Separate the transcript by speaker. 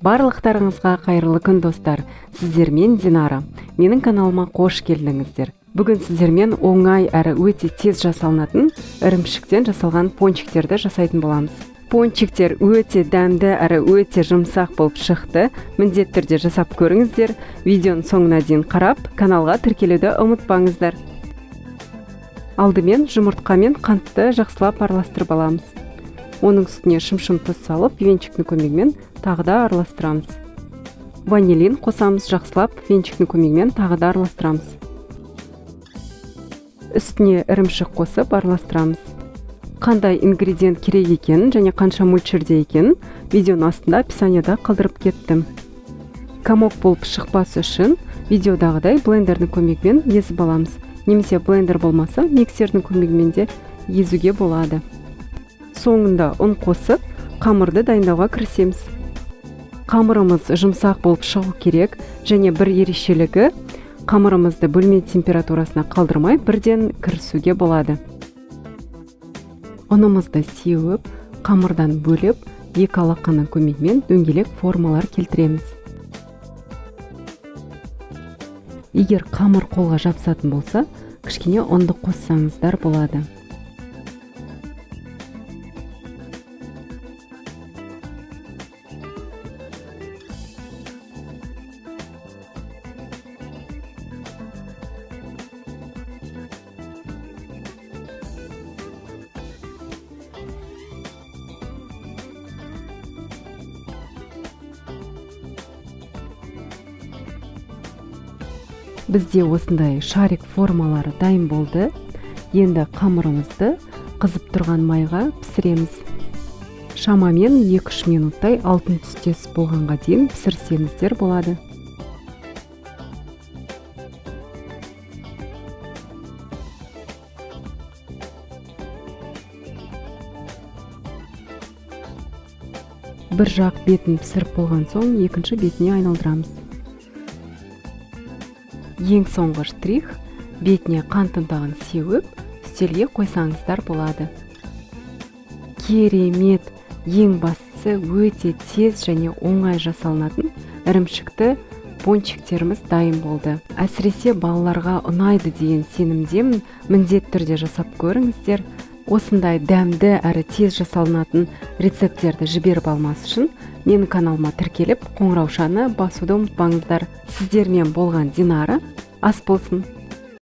Speaker 1: Барлықтарыңызға қайырлы күн, достар! Сіздермен Динара. Менің каналыма қош келдіңіздер. Бүгін сіздермен оңай әрі өте тез жасалынатын ірімшіктен жасалған пончиктерді жасайтын боламыз. Пончиктер өте дәмді әрі өте жұмсақ болып шықты. Міндетті түрде жасап көріңіздер. Видеоның соңына дейін қарап, каналға тіркелуді ұмытпаңыздар. Алдымен жұмыртқа мен қантты жақсылап араластырып аламыз. Оның үстіне шымшым тұз салып, венчиктің көмегімен тағы да араластырамыз. Ванилин қосамыз, жақсылап венчиктің көмегімен тағы да араластырамыз. Үстіне ірімшік қосып араластырамыз. Қандай ингредиент керек екенін және қанша мөлшерде екенін видеоның астында описанияда қалдырып кеттім. Комок болып шықпас үшін видеодағыдай блендердің көмегімен езіп аламыз. Немесе блендер болмаса, миксердің көмегімен де езуге болады. Соңында ұн қосып, қамырды дайындауға кірісеміз. Қамырымыз жұмсақ болып шығу керек, және бір ерекшелігі, қамырымызды бөлме температурасына қалдырмай бірден кірісуге болады. Ұнымызды сеуіп, қамырдан бөліп, екі алақанның көмегімен дөңгелек формалар келтіреміз. Егер қамыр қолға жабысатын болса, кішкене ұнды қоссаңыздар болады. Бізде осындай шарик формалары дайын болды. Енді қамырымызды қызып тұрған майға пісіреміз. Шамамен 2-3 минуттай алтын түстес болғанға дейін пісірсеңіздер болады. Бір жақ бетін пісіріп болған соң, екінші бетіне айналдырамыз. Ең соңғы штрих, бетіне қант ұнтағын сеуіп, үстелге қойсаңыздар болады. Керемет! Ең бастысы, өте тез және оңай жасалынатын ірімшікті пончиктеріміз дайын болды. Әсіресе балаларға ұнайды деген сенімдемін. Міндетті түрде жасап көріңіздер. Осындай дәмді әрі тез жасалынатын рецепттерді жіберіп алмас үшін менің каналыма тіркеліп, қоңыраушаны басуды ұмытпаңыздар. Сіздермен болған Динара. Ас болсын!